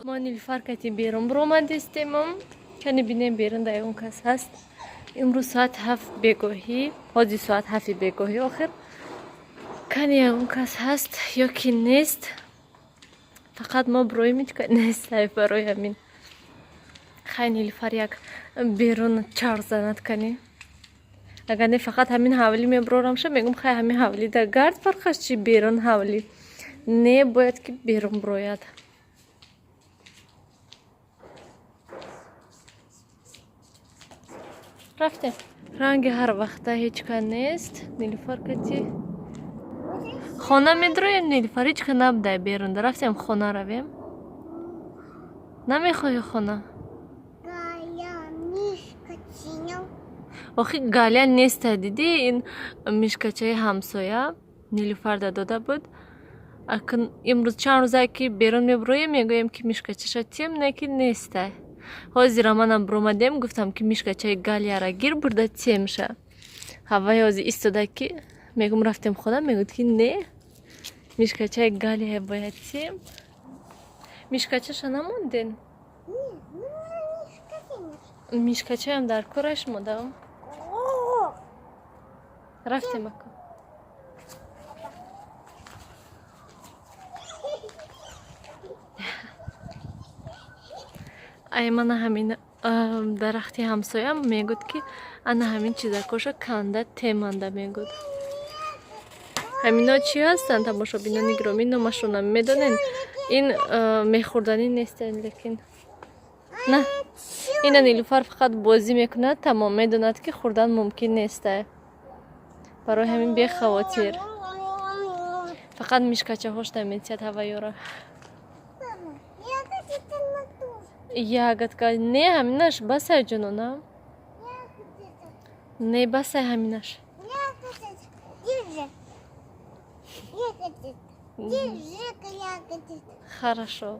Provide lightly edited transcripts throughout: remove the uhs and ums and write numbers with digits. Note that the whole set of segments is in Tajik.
Мо Нилуфар кати берун биромадистемам. Кани бинем, берун да ягон кас ҳаст. Имрӯз соат 7 бегоҳӣ, ҳозир соат 7-и бегоҳӣ охир. Кани ягон кас ҳаст ё ки нест. Фақат мо бироем, ҳеҷ кас нест. Барои ҳамин хай, Нилуфар як берун чарх занад кани. Агар не, фақат ҳамин ҳавлӣ мебирорамша, мегӯм, хай, ҳамин ҳавлида гард, фарқаш чи, берун ҳавлӣ не, бояд ки берун бирояд. Рафтем. Ранги ҳар вақта ҳеҷ ка нест. Нилуфар кати хона медроем. Нилуфар, ҳеҷ ка набудай берунда. Рафтем, хона равем. Намехоҳӣ хона? Охи, Галя неста, дидӣ, ин мишкачаи ҳамсоя Нилуфарда дода буд. Акн имрӯз чанд рӯзае ки берун мебироем, мегӯем, ки мишкачаша тем, не ки неста. Ҳозира манам биромадем, гуфтам, ки мишкачаи Галяра гир, бурда темша. Ҳавай ҳозир истода, ки мегӯм, рафтем хона, мегӯяд, ки не, мишкачаи Галия бояд тем. Мишкачаша намонден? Мишкачаям дар кораш модам. Рафтем ака. Ай, мана ҳамин дарахти ҳамсоям мегӯд, ки ана ҳамин чизакоша канда теманда мегӯд. Ҳамино чӣ ҳастанд, тамошобинони гиромӣ, номашро намедонен. Ин мехӯрданӣ нестанд, лекин на, ина Нилуфар фақат бозӣ мекунад, тамом, медонад, ки хӯрдан мумкин неста, барои ҳамин бехавотир, фақат мишкачаҳош наметиҳад ҳаваёра. Ягодка не, ҳаминаш басай, ҷонона, не, басай ҳаминаш. Держи. Держи-ка ягоды. Хорошо.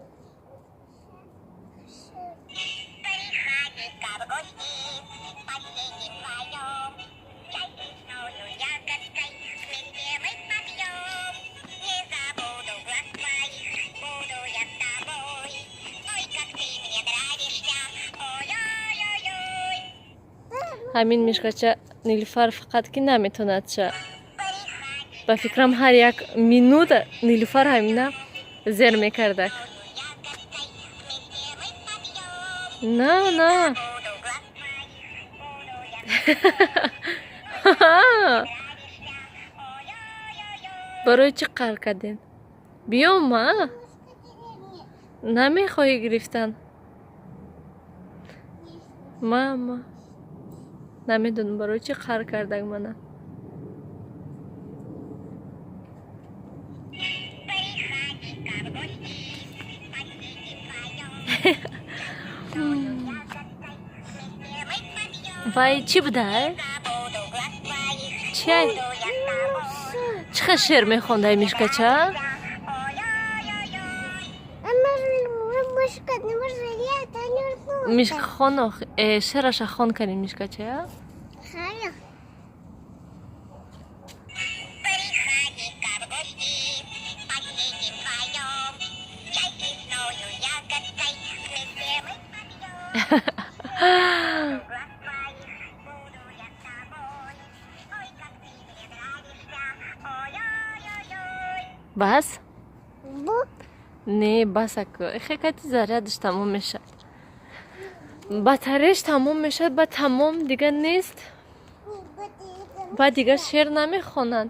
Приходи-ка в гости, посидим вдвоем. Чай с лесною ягодкой вместе мы попьем. Не забуду глаз твоих, буду я с тобой. Ой, как ты мне нравишься, ой-ой-ой-ой. Ҳамин мишкача Нилуфар фақат ки наметонад ша. Ба фикрам, ҳар як минута Нилуфар ҳамина зер мекардак. Ягодкой вместе мы попьем. На, на. Буду глаз твоих, буду я нравишься, ой-ой-ой-ой. Барои чӣ қар кардем? Биёма, намехоҳӣ гирифтан? Мама, намедонам, барои чӣ қар кардак мана. Приходи-ка в гости, посидим вдвоем. Ягодкой вместе мы попьем. Вай, чӣ будай? Забуду глаз твоих, Чай. буду я с тобой. Чӣ хел шеър мехондай мишкача? Ой-ой-ой-ой. Она же мышка, не может, я это не Мишка хон, шеъраша хон кардем, мишкачая. Халя. Приходи-ка в гости, посидим вдвоем. Чай с лесною ягодкой вместе мы попьем. Глаз твоих, буду я с тобой. Ой, как ты мне нравишься, ой-ой-ой-ой. Бас. Бу. Не, бас аку, хекати зарядаш тамом мешавад, батареяш тамом мешавад, ба тамом дигар нест, ба дигар шеър намехонад.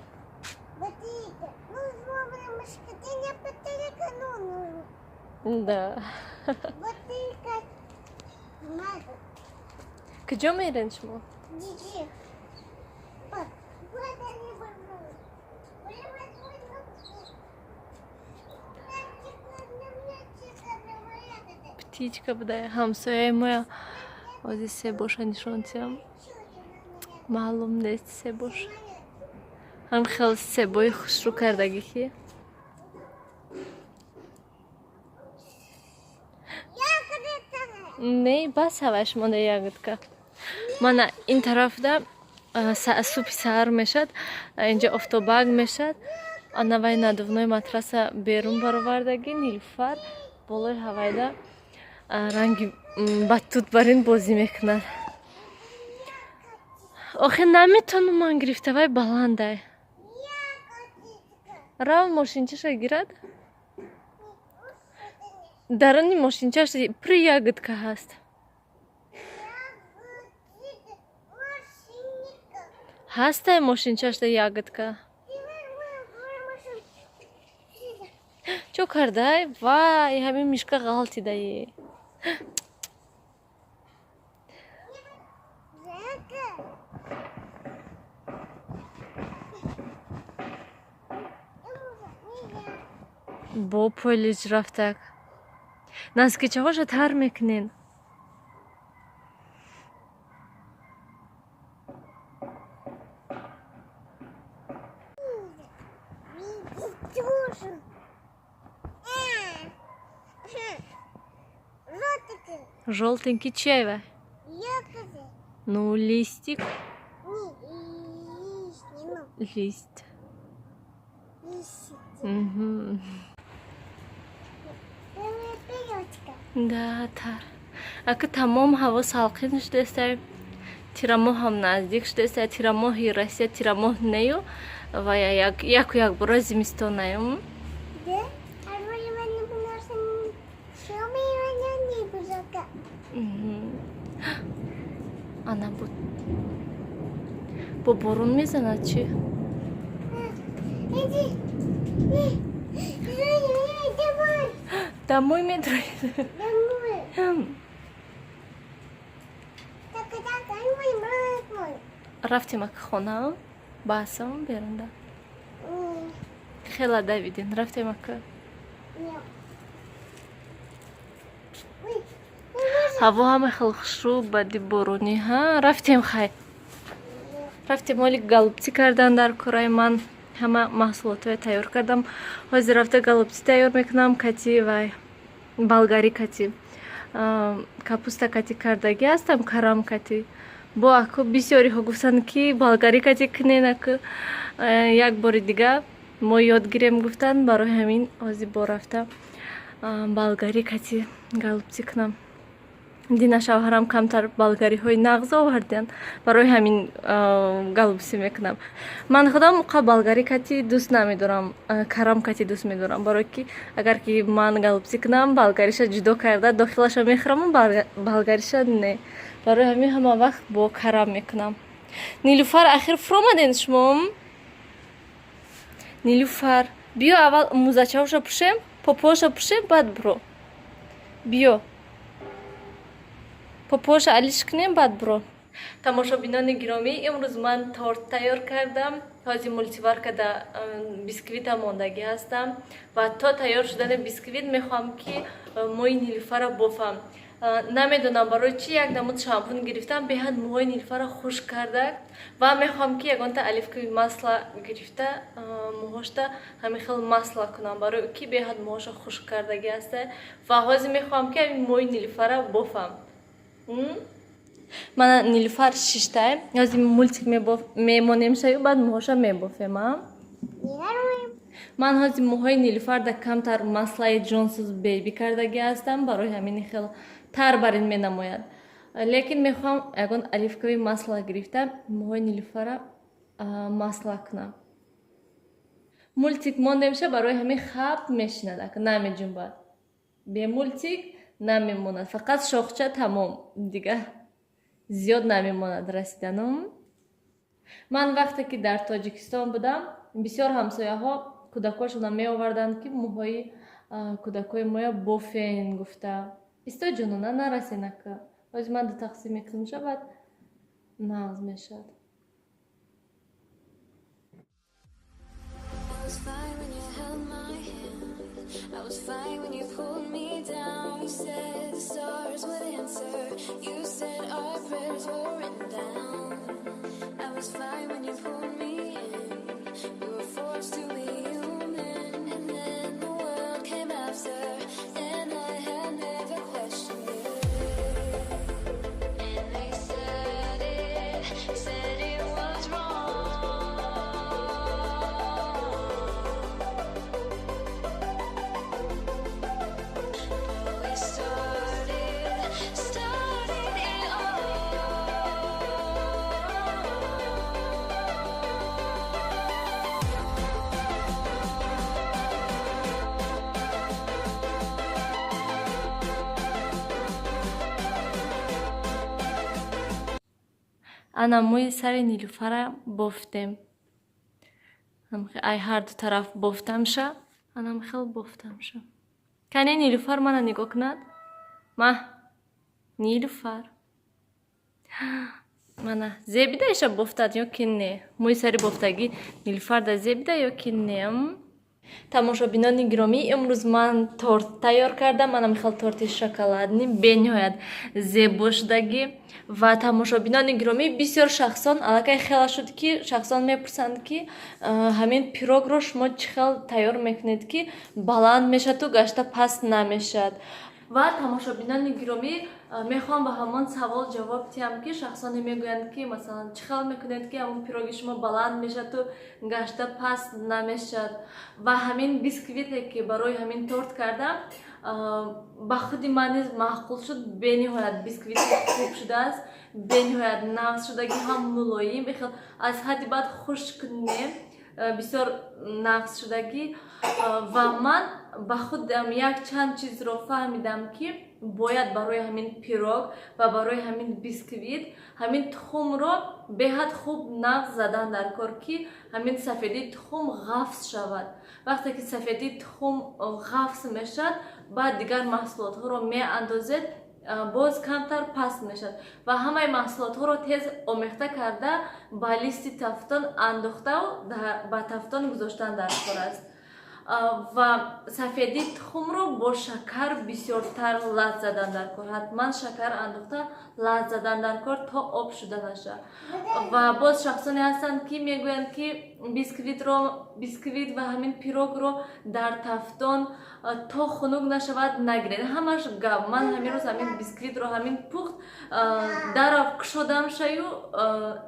Батарейка. Ну, мышка, ты не батарейка, ну, Да. Батарейка. Надо. Куҷо мерен шумо? Диди. Вот, вот они вернули. Птичка буда, ҳамсояи моя. Ози себоша нишон тиям, маълум нест, себош ҳам хел себои хушрӯ кардагӣ, ки не, бас, ҳаваш монда ягодка. Мана ин тарафда субҳи саҳар мешад, инҷа офтобак мешад. Анавай надувной матраса берун баровардагӣ Нилуфар. Болои ҳавайда ранги батут бар ин бозӣ мекунад. Охе, наметонам ман гирифта, вай баландай. Рав, мошинчаша гирад. Даруни мошинчаш при ягодка ҳаст. Ҳастай мошинчашда ягодка. Чо кардай? Вай, ҳамин мишка ғалтидаи. Бо пойлиҷ рафтак. Наскичаҳоша тар мекунен. Жёлтенький чай вай? Ну, листик. Лист. Угу. Да, тар. Ака, тамом ҳаво салқин шудааста. Тирамоҳ ҳам наздик шудааста. Тирамоҳи Россия тирамоҳ нею ва яку якбора зимистонаю. Да? Ана буд. Бо борон мезанад чӣ? Домой медроид. Рафтем ака хона, басам берунда. Хела давидин, рафтем ака. Ҳаво ҳама хел хушрӯ, баъди боронӣ. Ҳа, рафтем, хай. Рафтем, оли голубцы кардан дар кораи ман. Ҳама маҳсулотҳое тайёр кардам. Ҳозир рафта голубцы тайёр мекунам, кати вай болгари кати. Капуста кати кардагӣ ҳастам, карам кати. Бо аку бисёриҳо гуфтанд, ки болгари кати кунен аку як бори дига мо ёд гирем гуфтанд, барои ҳамин ҳозир бо рафта болгари кати голубцы кунам. Дина шавҳарам камтар болгариҳои нағз овардианд, барои ҳамин голубцы мекунам. Ман худам уқа болгари кати дӯст намедорам, карам кати дӯст медорам, барое ки агар ки ман голубцы кунам, болгариша ҷудо карда дохилаша мехӯраму болгариша не. Барои ҳамин ҳама вақт бо карам мекунам. Нилуфар, ахир фуромаден шумо? Нилуфар, биё, аввал мӯзачаҳоша пӯшем, попоша пӯшем, баъд биро. Биё. Попоша алиш кунем, баъд биро. Тамошобинони гиромӣ, имрӯз ман торт тайёр кардам. Ҳозир мультиваркада бисквита мондагӣ ҳастам ва то тайёр шудани бисквит мехоҳам, ки мӯи Нилуфарро бофам. Намедонам барои чӣ як намуд шампун гирифтам, беҳад мӯҳои Нилуфарро хушк карда ва мехоҳам, ки ягонта оливковый масло гирифта мӯҳошта ҳамин хел масло кунам, барои ки беҳад мӯҳоша хушк кардагӣ ҳаста ва ҳозир мехоҳам, ки ҳамин мӯи Нилуфарро бофам. Мана Нилуфар шиштай. Ҳозир мультик мемонем шаю, баъд мӯҳоша мебофем, а? Ман ҳозир мӯҳои Нилуфарда камтар маслаи Johnson's Baby кардагӣ ҳастам, барои ҳамин хел тар бар ин менамояд. Лекин мехоҳам ягон оливковый масло гирифта мӯҳои Нилуфарра масло кунам. Мультик мондемша, барои ҳамин хаб мешинад, ака намеҷунбад. Бе мультик намемонад, фақат шохча тамом, дига зиёд намемонад расиданом. Ман вақте ки дар Тоҷикистон будам, бисёр ҳамсояҳо кӯдакҳошонро меоварданд, ки мӯҳои кӯдакҳои моя бофен гуфта. Исто, ҷонона, нарасен ака. Ҳозир ман ду тақсим мекунамша, баъд нағз мешавад. I was fine when you held my hand. I was fine when you pulled me down. You said the stars would answer. You said our prayers were written down. I was fine when you pulled me in. We were forced to be human, and then the world came after, and I had never questioned it. And they said it was wrong. Ана, мӯи сари Нилуфара бофтем. Ай ҳарду тараф бофтамша, анам хел бофтамша. Кане, Нилуфар мана нигоҳ кунад. Ма Нилуфар, мана зебидаиша бофтад ё ки не? Мӯи сари бофтагӣ Нилуфарда зебида ё ки не? Тамошобинони гиромӣ, имрӯз ман торт тайёр кардам. Манам хел торти шоколадный, бениҳоят зебо шудагӣ. Ва, тамошобинони гиромӣ, бисёр шахсон аллакай хела шуд, ки шахсон мепурсанд, ки ҳамин пирогро шумо чӣ хел тайёр мекунед, ки баланд мешаваду гашта паст намешавад. Ва, тамошобинони гиромӣ, мехоҳам ба ҳамон савол ҷавоб диҳам, ки шахсоне мегӯянд, ки масалан, чӣ хел мекунед, ки ҳамон пироги шумо баланд мешаваду гашта паст намешавад. Ва ҳамин бисквите, ки барои ҳамин торт кардам, ба худи ман низ маъқул шуд. Бениҳоят бисквити хуб шудааст, бениҳоят нағз шудагӣ, ҳам мулоим, бехел аз ҳадди бад хушк не, бисёр нағз шудагӣ. Ва ман ба худам якчанд чизро фаҳмидам, ки бояд барои ҳамин пирог ва барои ҳамин бисквит ҳамин тухумро беҳад хуб нағз задан дар кор, ки ҳамин сафедии тухум ғафз шавад. Вақте ки сафедии тухум ғафз мешавад, баъд дигар маҳсулотҳоро меандозед, боз камтар паст мешавад. Ва ҳамаи маҳсулотҳоро тез омехта карда, ба листи тафтон андохтау ба тафтон гузоштан дар кор аст. Ва сафедии тухумро бо шакар бисёртар лат задан дар кор. Ҳатман шакар андохта лат задан дар кор, то об шуда нашавад. Ва боз шахсоне ҳастанд, ки мегӯянд, ки бисквитро, бисквит ва ҳамин пирогро дар тафтон то хунук нашавад нагиред. Ҳамаш гап. Ман ҳамин рӯз ҳамин бисквитро ҳамин пухт дарав кушодам шаю,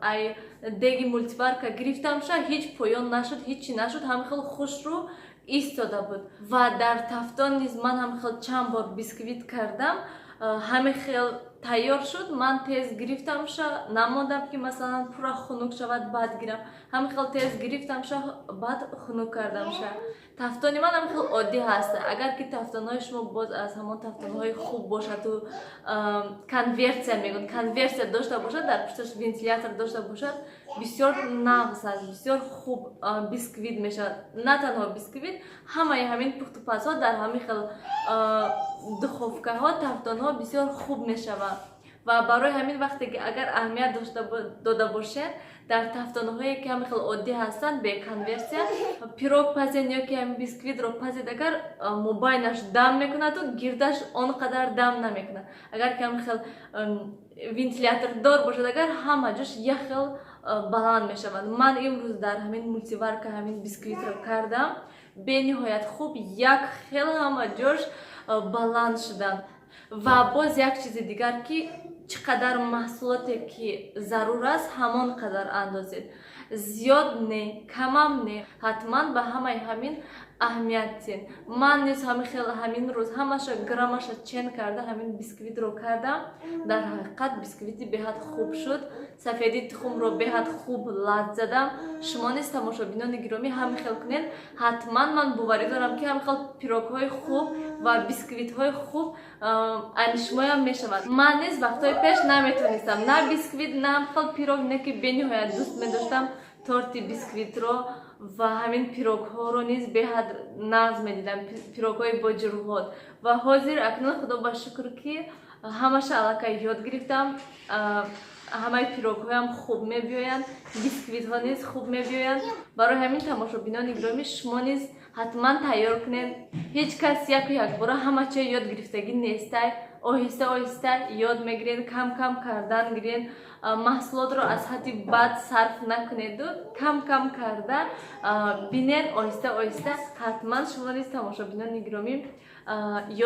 ай деги мультиварка гирифтам ша, ҳеҷ поён нашуд, ҳечи нашуд, ҳам хел хушрӯ истода буд. Ва дар тафтон низ ман ҳам хел чанд бор бисквит кардам, ҳамин хел тайёр шуд. Ман тез гирифтамша, намондам, ки масалан, пурра хунук шавад, баъд гирам. Ҳамин хел тез гирифтамша, баъд хунук кардамша. Тафтони ман ҳамин хел оддӣ ҳаст. Агар ки тафтонҳои шумо боз аз ҳамон тафтонҳои хуб бошаду конвекция мегӯянд, конвекция дошта бошад, дар пушташ вентилятор дошта бошад, бисёр нағз аст, бисёр хуб бисквит мешавад. На танҳо бисквит, ҳамаи ҳамин пухтупазҳо дар ҳамин хел духовкаҳо, тафтонҳо бисёр хуб мешаванд. Ва барои ҳамин, вақте ки агар аҳамият дода бошед, дар тафтонҳое, ки ҳамин хел оддӣ ҳастанд, бе конвекция, пирог пазед ё ки ҳамин бисквитро пазед, агар мобайнаш дам мекунаду гирдаш он қадар дам намекунад. Агар ки ҳамин хел вентилятордор бошад, агар ҳама ҷош як хел баланд мешавад. Ман имрӯз дар ҳамин мультиварка ҳамин бисквитро кардам, бениҳоят хуб як хел ҳама ҷош баланд шуданд. Ва боз як чизи дигар, ки чӣ қадар маҳсулоте ки зарур аст, ҳамон қадар андозед. Зиёд не, камам не. Ҳатман ба ҳамаи ҳамин аҳамият диҳед. Ман низ ҳамин хел ҳамин рӯз ҳамаша граммаша чен карда ҳамин бисквитро кардам. Дар ҳақиқат бисквити беҳад хуб шуд. Сафедии тухумро беҳад хуб лат задам. Шумо низ, тамошобинони гиромӣ, ҳамин хел кунед. Ҳатман ман боварӣ дорам, ки ҳамин хел пирогҳои хуб ва бисквитҳои хуб ани шумоям мешавад. Ман низ вақтҳои пеш наметонистам на бисквит, на ҳам хел пирог, не ки бениҳоят дӯст медоштам торти бисквитро ва ҳамин пирогҳоро низ беҳад нағз медидам, пирогҳои бо ҷурғот. Ва ҳозир акнун, худо ба шукр, ки ҳамаша аллакай ёд гирифтам. Ҳамаи пирогҳоям хуб мебиёянд, бисквитҳо низ хуб мебиёянд. Барои ҳамин, тамошобинони гиромӣ, шумо низ ҳатман тайёр кунед. Ҳеҷ кас яку якбора ҳама чиз ёд гирифтагӣ нестай. Оҳиста оҳиста ёд мегиред, кам кам кардан гиред. Маҳсулотро аз ҳадди бад сарф накунеду кам кам карда бинед. Оҳиста оҳиста ҳатман шумо низ, тамошобинони гиромӣ,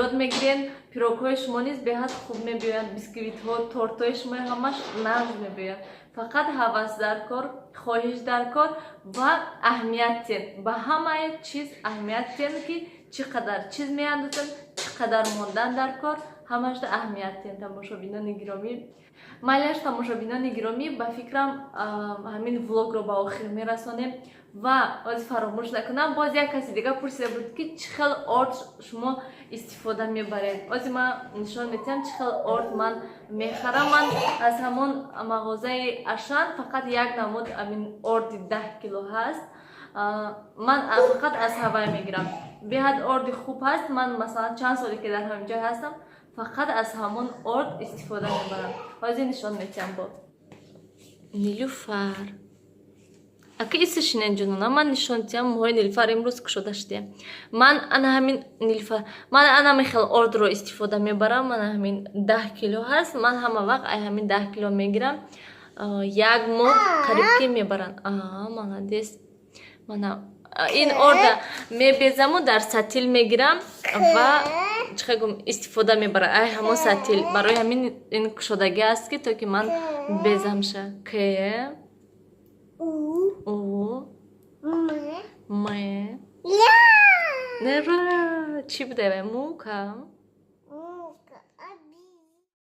ёд мегиред. Пирогҳои шумо низ беҳад хуб мебиёянд, бисквитҳо, тортҳои шумо ҳамаш нағз мебиёянд. Фақат ҳавас дар кор, хоҳиш дар кор ва аҳамият диҳед ба ҳамаи чиз. Аҳамият диҳед, ки чӣ қадар чиз меандозед, чӣ қадар мондан дар кор, ҳамашда аҳамият диҳед, тамошобинони гиромӣ. Майлаш, тамошобинони гиромӣ, ба фикрам, ҳамин влогро ба охир мерасонем. Ва ози фаромӯш накунам, боз як каси дига пурсида буд, ки чӣ хел орд шумо истифода мебаред. Ози ман нишон медиҳам, чӣ хел орд ман мехарам. Ман аз ҳамон мағозаи Ашан фақат як намуд амин орди 10 кило ҳаст, ман фақат аз ҳавай мегирам. Беҳад орди хуб ҳаст. Ман, масалан, чанд соле ки дар ҳамин ҷой ҳастам, фақат аз ҳамон орд истифода мебарам. Ҳозир нишон медиҳам. Бо Нилюфар ака исишинен, ҷонона, ман нишон диҳам. Мӯҳои Нилюфар имрӯз кушода шудия. Ман ана ҳамин, Нилюфар, ман ана ҳамин хел ордро истифода мебарам. Мана ҳамин 10 кило ҳаст. Ман ҳама вақт ай ҳамин 10 кило мегирам, як моҳ қариб ки мебаранд. Молодец. Мана ин орда мебезаму дар сатил мегирам ва чӣ гум истифода мебарам ай ҳамон сатил. Барои ҳамин ин кушодагӣ аст, ки то ки ман безамша. К. У. У. М. М. Я. Не, чӣ буде? Мука.